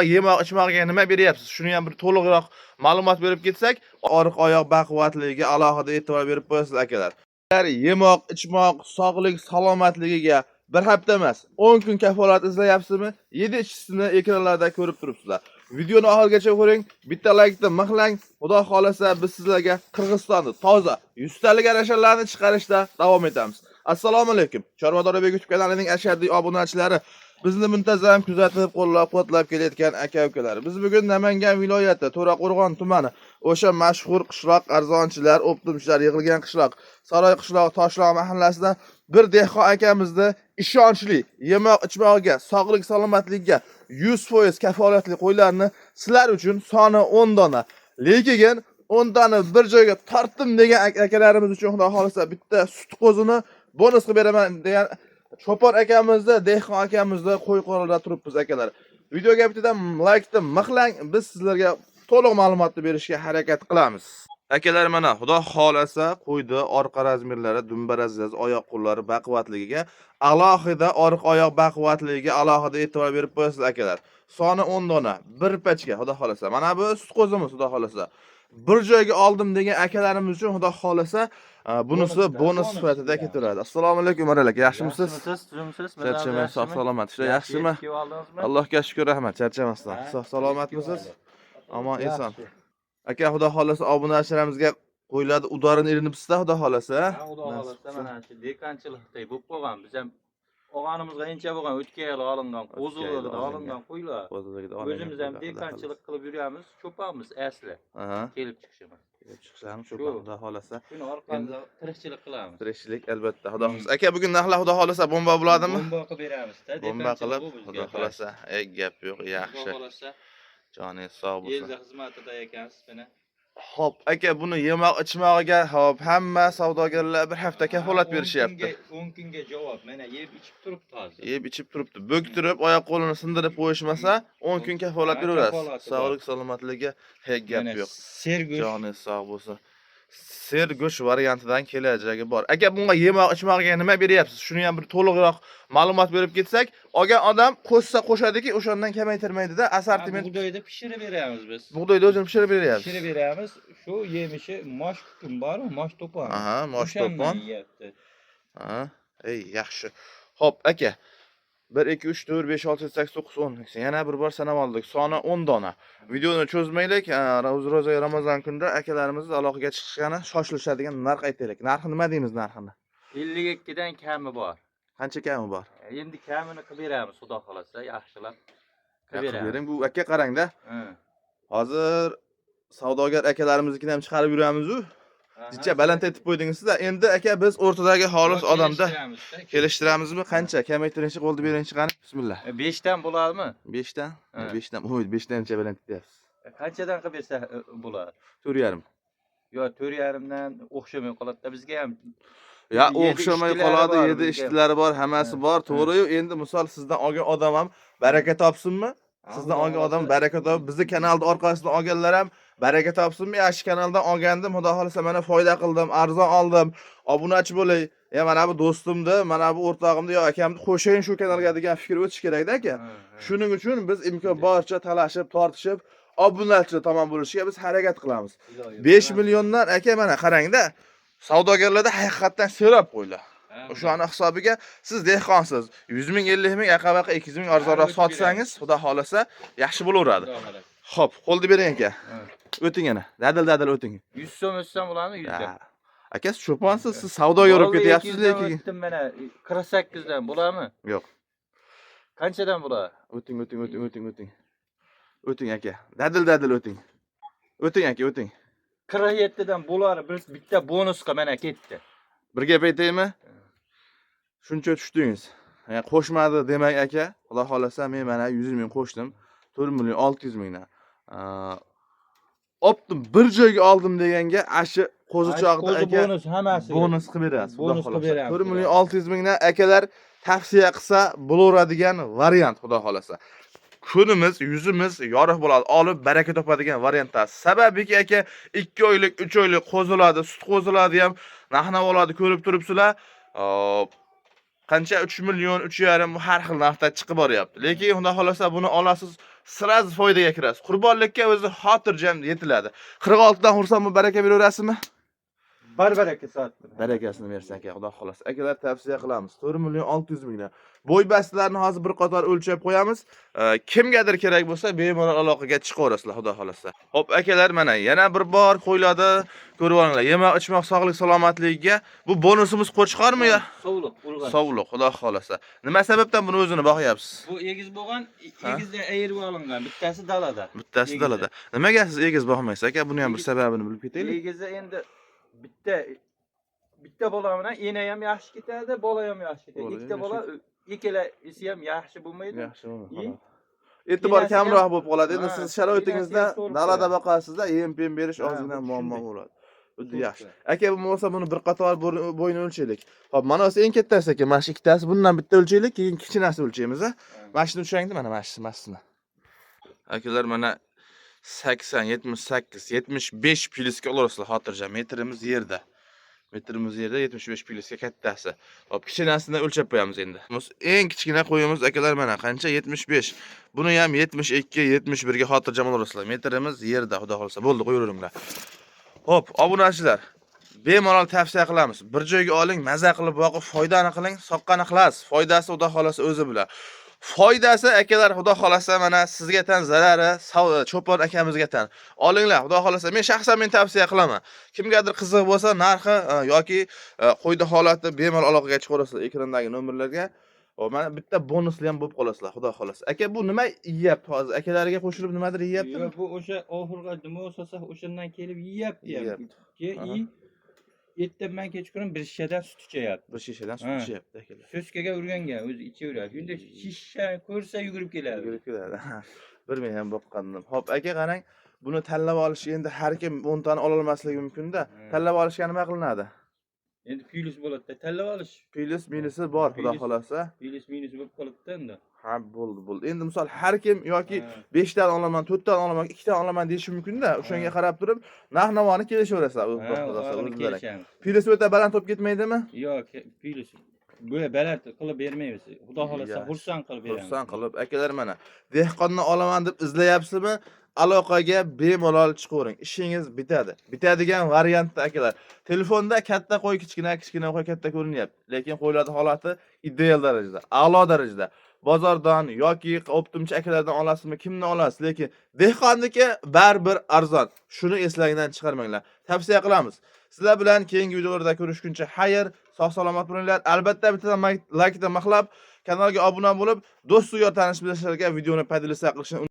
Yemoq ichmog'iga nima beryapsiz? Shuni ham bir to'liqroq ma'lumot berib ketsak, oriq oyoq baquvvatligiga alohida e'tibor berib qo'yasiz, akalar. Yemoq, ichmoq, sog'lik, salomatligiga bir hafta emas, 10 kun kafolat izlayapsizmi? Yedi ichisini ekranlarda ko'rib turibsizlar. Videoni oxirigacha ko'ring, bitta laykni mixlang. Xudo xolasa biz sizlarga Qirg'izistonni toza 100 talik arashalarni chiqarishda davom etamiz. Assalomu alaykum. Chorvador YouTube kanalining ashaddiy obunachilari, bizni muntazam kuzatib, qo'llab-quvvatlab kelayotgan aka-ukalar. Biz bugun Namangan viloyati To'raqo'rg'on tumani, o'sha mashhur qishloq, arzonchilar, оптом chilar yig'ilgan qishloq, Saroy qishloq, Toshloq mahallasida bir dehqon akamizni ishonchli yemoq ichmog'iga, sog'lik salomatligiga 100% kafolatli qo'ylarni sizlar uchun soni 10 dona. Lekin 10 tani bir joyga tortdim degan akalarimiz uchun, Xudo xolasa, bitta sut qo'zini bonus qilib beraman degan chopon akamizni, dehqon akamizni qo'y qo'rida turibmiz, akalar. Videoga bittadan laykni mixlang, biz sizlarga to'liq ma'lumotni berishga harakat qilamiz. Akalar, mana, Xudo xolasa, qo'yni orqa размер lari, dumba разрез, oyoq qo'llari baquvvatligiga alohida, orqa oyoq baquvvatligiga alohida e'tibor berib qo'yasiz, akalar. Soni 10 dona, bir пачка, Xudo xolasa. Mana bu sut qo'zimiz, Xudo xolasa. Bir joyga oldim degan akalarimiz uchun, Xudo xolasa, bunisi Bonusda, bonus bonus sifatida beramiz. ketaveradi. Assalomu alaykum, Marral aka, yaxshimisiz? Yaxshimisiz, tuzukmisiz? Charchamay, sog' salomat. Ishlar yaxshimi? Kelib oldingizmi? Allohga shukur, rahmat, charchamasdan. Ha, Sog' salomatmisiz? Omon eson. Yaxshi. Aka, Xudo xolasa, obunachilarimizga qo'ylarni удар ini ilinibsizda, Xudo xolasa. Ha, Xudo Nasib xohlasa, qilsa. Mana shu dehqonchilikda bo'lib qolgan. Biz ham og'animizga incha bo'lgan, o'tgan yili olingan, qo'ziligida olingan. Olingan qo'ylar. Qo'ziligida olingan O'zimiz ham qo'ylar, Xudo dehqonchilik qilib yuramiz, cho'ponmiz asli xolasa. Aha. Kelib chiqishimiz. Kelib chiqishlarmi cho'pon, Shu. Xudo xolasa. Shuni orqamizda tirikchilik qilamiz. Tirikchilik, albatta, Xudo xolasa. Aka, bugun narxlar, Xudo xolasa, bomba bo'ladimi? Bomba qilib beramiz-da, Bomba qilib, dehqonchilik bu bizga. Xudo xolasa, ey, gap yo'q, yaxshi. Xudo xolasa, Joningiz sog' bo'lsin. Elda xizmatida ekansiz mana. Xo'p, aka, buni yemoq ichmog'iga, xo'p, hamma savdogarlar bir hafta kafolat berishyapti. 10 kunga javob. Mana, yeb ichib turibdi hozir. Yeb ichib turibdi. Bo'ktirib, oyoq qo'lini sindirib qo'yishmasa, 10 kun kafolat Ha, beraverasiz. kafolati bor. Sog'lik salomatligiga hech gap Mana yo'q. Sergo'sht. Joningiz sog' bo'lsin. Sergo'sht variantidan kelajagi bor. Aka, bunga yemoq ichmog'iga nima beryapsiz? Shuni ham bir to'liqroq ma'lumot berib ketsak, olgan odam qo'shsa qo'shadiki, o'shandan kamaytirmaydi-da, assortiment. Bug'doyda pishirib beramiz biz. Bug'doyni o'zini pishirib beryapsiz. Pishirib beramiz. Shu yemishi mosh kukum bormi? Mosh to'pon. Aha, mosh O'shandan to'pon. yeyapti. Ha, ey, yaxshi. Xo'p, aka. 1 2 3 4 5 6 7 8 9 10. Yana bir bor sanab oldik. Soni 10 dona. Videoni cho'zmaylik. Ro'za Ramazon kunida akalarimiz aloqaga chiqishgani shoshilishadigan narx aytaylik. Narxi nima deymiz, narxini? 52 dan kami bor. Qancha kami bor? Endi kamini qilib beramiz, Xudo xolasa, yaxshilab qilib Qilib beramiz. bering. Bu aka, qarangda. Ha. Hozir savdogar akalarimiiznikini ham chiqarib yuramiz-u. Jicha baland aytib qo'ydingiz da. Endi, aka, biz o'rtadagi xolis odamda Kelishtiramiz-da. kelishtiramizmi? Qancha kamaytirinchi, qo'lni beringchi, qani. Bismillah. 5 dan bo'ladimi? 5 dan? Ha. 5 dan. Voy, 5 dan baland deyapsiz. Qanchadan qilib bersa bo'ladi? 4,5. Yo, 4,5 dan o'xshamay qoladi-da bizga ham. Ya, Yedi o'xshamay ishchilari qoladi, bor yedi bizga. ishchilari bor, hammasi Ha, bor, to'g'ri-yu, endi misol sizdan olgan odam ham baraka topsinmi? Sizdan olgan odam baraka topib, bizni kanalni orqasidan olganlar ham baraka topsinmi? Yaxshi kanaldan olgandim, Xudo xolasa, mana, foyda qildim, arzon oldim. Obunachi bo'lay. Ya, mana bu do'stimni, mana bu o'rtog'imni yo akamni qo'shayin shu kanalga degan fikr o'tish kerakda, aka. Shuning uchun biz imkon boricha talashib, tortishib, obunachi tomon bo'lishga biz harakat qilamiz. 5 milliondan, aka, mana, qarangda, savdogarlarda haqiqatdan serob qo'ylar. O'shani hisobiga siz dehqonsiz. 100 ming, 50 ming, aqabaqa 200 ming arzonroq o'tib sotsangiz, Xudo xolasa, yaxshi bo'laveradi. Xudo xohlasa. Xo'p, qo'lni bering, aka. Ha. O'ting ana. Dadil dadil o'ting. 100 so'm o'tsam bo'ladimi, 100 dan? Ha. Aka, siz cho'ponsiz, siz savdogar bo'lib Bo'ldi, ketyapsiz 200 dan lekin. o'tdim mana, 48 dan bo'ladimi? Yo'q. Qanchadan bo'ladi? O'ting, o'ting, o'ting, o'ting, o'ting. O'ting, aka. Dadil dadil o'ting. O'ting, aka, o'ting. 47 dan bo'lar, bir bitta bonusga mana ketdi. Bir gap aytaymi? Shuncha tushdingiz. Ya, qo'shmadi demak, aka. Xudo xolasa, men mana 100 ming qo'shdim. 4 million 600 mingdan. Оптом bir joyga oldim deganga ashi qo'zichoqni, Qo'zi aka, bonus hammasi. Bonus qilib berasiz. Xudo Bonus qilib xohlasa. beramiz, 4 million 600 mingdan, akalar, tavsiya qilsa bo'laveradigan variant, Xudo xolasa. Kunimiz, yuzimiz yorug' bo'ladi. Olib baraka topadigan variantda. Sababiki, aka, 2 oylik, 3 oylik qo'ziladi, sut qo'ziladi ham, narx oladi, ko'rib turibsizlar. Hop, qancha, 3 million, 3,5 har xil narxda chiqib boryapti. Lekin Xudo xolasa, buni olasiz. Сразу foydaga kirasiz. Qurbonlikka o'zi xotirjam yetiladi. 46 dan xursand bo'lib baraka beraverasizmi? Bar baraka soatdir. Barakasini bersin aka, xudo xohlasa. Akalar, tavsiya qilamiz. 4 million 600 mingdan. Bo'y-bastlarni hozir bir qator o'lchab qo'yamiz. Kimgadir kerak bo'lsa, bemalol aloqaga chiqaverasizlar, xudo xohlasa. Xo'p, akalar, mana yana bir bor qo'yiladi. Ko'rib olinglar. Yemoq, ichmoq, sog'lik, salomatligiga. Bu bonusimiz qo'chqormi yo? Sovliq, urg'achi. Sovliq, xudo xohlasa. Nima sababdan buni o'zini boqyapsiz? Bu egiz bo'lgan, Ha? egizdan ayirib olingan, bittasi dalada. Bittasi Egizi. dalada. Nimaga siz egiz boqmaysiz aka? Buni ham bir sababini bilib ketaylik. Egizi endi bitta bitta bola bilan ena ham yaxshi ketadi, bola ham yaxshi ketadi. Bola ham Ikkita bola ikkalasi ham yaxshi bo'lmaydi. Yaxshi. И? E'tibor Enasi ham- kamroq bo'lib qoladi. Endi Ha, siz sharoitingizda enasi ham to'g'ri dalada qo'yadi. boqasizda, yem pem berish Ha, ozgina xuddi muammo shunday. bo'ladi. Xuddi To'g'ri. yaxshi. Aka, bu bo'lmasa buni bir qator bo'yni o'lchaylik. Xo'p, mana o'zi eng kattasi aka, mana shu ikkitasi, bundan bitta o'lchaylik, keyin kichkinasini o'lchaymiz, a. Mana shuni o'lchangda, mana mana shuni. Akalar, mana 80, 78, 75 plyusga olasizlar xotirjam. Metrimiz yerda. Metrimiz yerda 75 plyusga kattasi. Hop, kichkinasini o'lchab qo'yamiz endi. Biz eng kichkina qo'yimiz akalar mana qancha? 75. Buni ham 72, 71 ga xotirjam olasizlar. Metrimiz yerda, xudo xohlasa. Bo'ldi, qo'yaveringlar. Hop, obunachilar, bemalol tavsiya qilamiz. Bir joyga oling, maza qilib boqib, foydani qiling, soqqani qilasiz. Foydasi xudo xohlasa o'zi bilan. Foydasi akalar, xudo xohlasa mana sizga tan, zarari cho'pon akamizga tan. Olinglar, xudo xohlasa. Men shaxsan men tavsiya qilaman. Kimgadir qiziq bo'lsa, narxi yoki qo'yda holati bemalol aloqaga chiqaverasizlar ekrandagi nomerlarga. Hop, mana bitta bonusli ham bo'lib qolasizlar, xudo xohlasa. Aka, bu nima yeyapti hozir? Akalariga qo'shilib nimadir yeyaptimi? Yo'q, bu o'sha oxirgi nima bo'lsa o'shandan kelib yeyapti ham. Yeyapti. Aha. Keyin ertaman kechqurun bir shishadan sut ichyapti. Bir shishadan sut Ha. ichyapti akalar. So'skaga urgangan, o'zi ichaveradi. Shunda shisha ko'rsa yugurib keladi. Yugurib keladi. Bir men ham boqqandim. Xo'p, aka qarang, buni tanlab olish endi har kim 10 tani ololmasligi mumkin-da. Ha. Tanlab olishga nima qilinadi? Endi plyus bo'ladi-da, tanlab olish. Plyus minusi bor, xudo Plyus. xohlasa. Plyus minus bo'lib qolibdi endi. Ha, bo'ldi, bo'ldi. Endi misol har kim yoki Ha. 5 tani olaman, 4 tani olaman, 2 tani olaman deyishi mumkin-da. O'shanga qarab turib, narx-navoni kelishaverasizlar, xudo Ha, xohlasa og'ini o'zlaring. kelishamiz. Plyus o'ta baland bo'lib ketmaydimi? Yo'q, plyus bu baland qilib bermaymiz. Xudo xohlasa Yaxshi. xursand qilib beramiz. Xursand qilib, akalar mana dehqonni olaman deb izlayapsizmi? Aloqaga bemalol chiqavering. Ishingiz bitadi. Bitadigan variantda akalar. Telefonda katta qo'y kichkina, kichkina qo'y katta ko'rinyapti. Lekin qo'ylarning holati ideal darajada, a'lo darajada. Bozordan yoki optimchi akalardan olasizmi, kimdan olasiz, lekin dehqonniki baribir arzon. Shuni eslangdan chiqarmanglar. Tavsiya qilamiz. Sizlar bilan keyingi videolarda ko'rishguncha xayr, sog' salomat bo'linglar. Albatta bittadan laykdan maqlab, kanalga obuna bo'lib, do'st yor tanish bilishlarga videoni поделиться qilishni